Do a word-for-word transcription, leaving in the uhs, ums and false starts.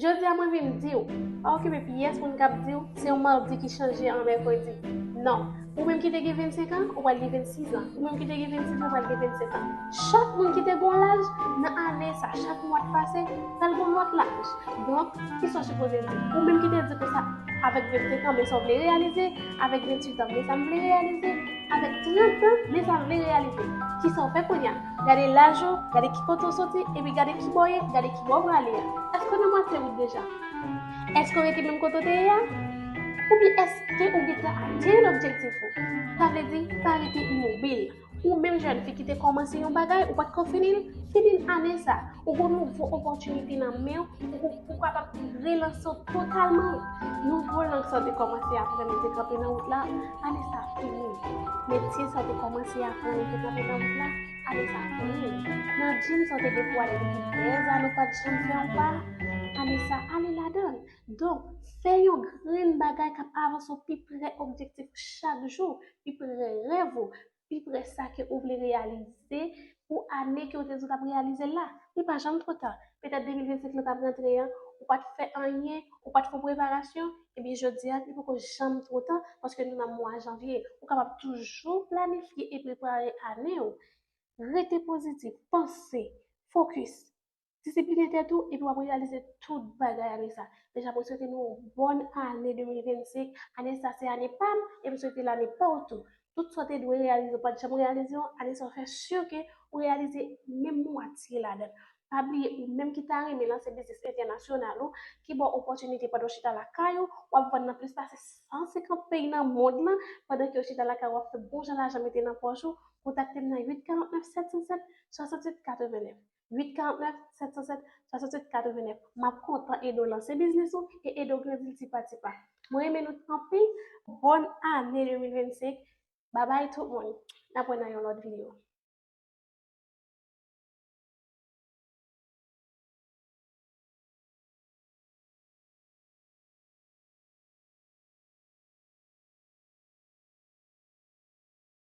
Jodi a mwen vin di w, pa okipe pyès moun k ap di w se yon madi ki chanje an mèkredi. Non. Ou menm ki te gen vennsenk an, ou pral gen vennsis an. Ou menm ki te gen vennsis an, ou pral gen vennsèt an. Chak moun ki te gen yon laj nan ane sa, chak mwa k pase, pral gen yon lòt laj. Donk, kisa w sipoze di? Ou menm ki te di konsa, avèk vennsenk an, men sa w vle reyalize, avèk venntuit an, men sa m vle reyalize, avèk trant an, men sa m vle reyalize. Kisa w fè kounye a? Gade laj ou, gade ki kote w soti, epi gade ki bò w ye, gade ki bò w prale a. Èske w nan mwatye wout deja? Èske w rete menm kote w te ye a? Oubyen èske ou gentan atenn objektif ou? Sa vle di, pa rete imobil. Ou menm jèn fi ki te kòmanse yon bagay, ou pa t ko fini l, fini l ane sa. Ou gen nouvo opòtinite nan men w, ou, ou kapab relanse w totalman. Nouvo lang sa w te kòmanse aprann, ou te kanpe nan wout la, ane sa fini. Metye sa w te kòmanse aprann, ou te kanpe nan wout la, ane sa fini. Nan djim sa w te gen pou ale depi dèzane ou pa t janm fè yon pa, ane sa ale ladan l. Donk, fè yon grenn bagay k ap avanse w pi pre objektif ou chak jou, pi pre rèv ou, pi pre sa ke ou vle reyalize pou ane ke ou te di w t ap reyalize l la. Li pa janm twò ta. Petèt de mil vennsenk lan t ap rantre an, ou pa t fè anyen, ou pa t fè preparasyon, ebyen jodi a, li poko janm twò ta, paske nou nan mwa janvye. Ou kapab toujou planifye e prepare ane w. Rete pozitif, panse, fokis. Disipline tèt ou, epi w ap reyalize tout bagay ane sa. Deja, mwen swete nou yon bòn ane de mil vennsenk. Ane sa se ane pa m, e m swete l ane pa w tou. Tout sa w te dwe reyalize, ou pa t janm reyalize yo, ane sa w fè si ke ou reyalize menm mwatye ladan l. Pa bliye, ou menm ki ta renmen lanse biznis entènasyonal ou, ki ba w opòtinite pandan w chita lakay ou, w ap vann nan plis pase san senkant peyi nan mond lan, pandan ke w chita lakay ou, w ap fè bon jan lajan mete nan pòch ou, kontakte m nan uit karant nèf sèt san sèt swasantuit katreven nèf. Uit karant nèf sèt san sèt swasantuit katreven nèf. M ap kontan ede w lanse biznis ou e ede w grandi l ti pa ti pa. Mwen renmen nou anpil. Bòn ane de mil vennsenk. Babay tout moun. N ap wè nan yon lòt videyo.